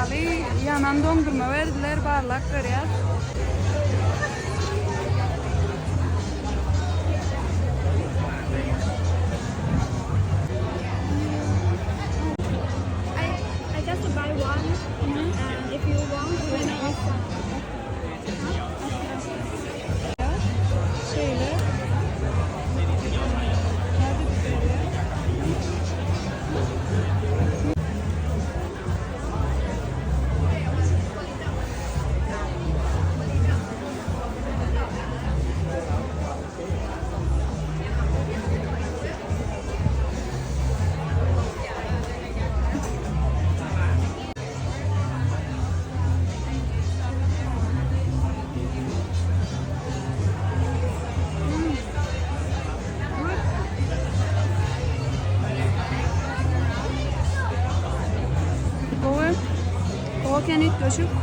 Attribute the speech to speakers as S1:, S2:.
S1: ýaly ýanan doňdurma berdiler, barlap görýäs.
S2: I I just buy one, and if you want, you can ask some.
S1: Şeýle. Nädip berýär? Good. Gowy. Gowy eken üýtgeşik.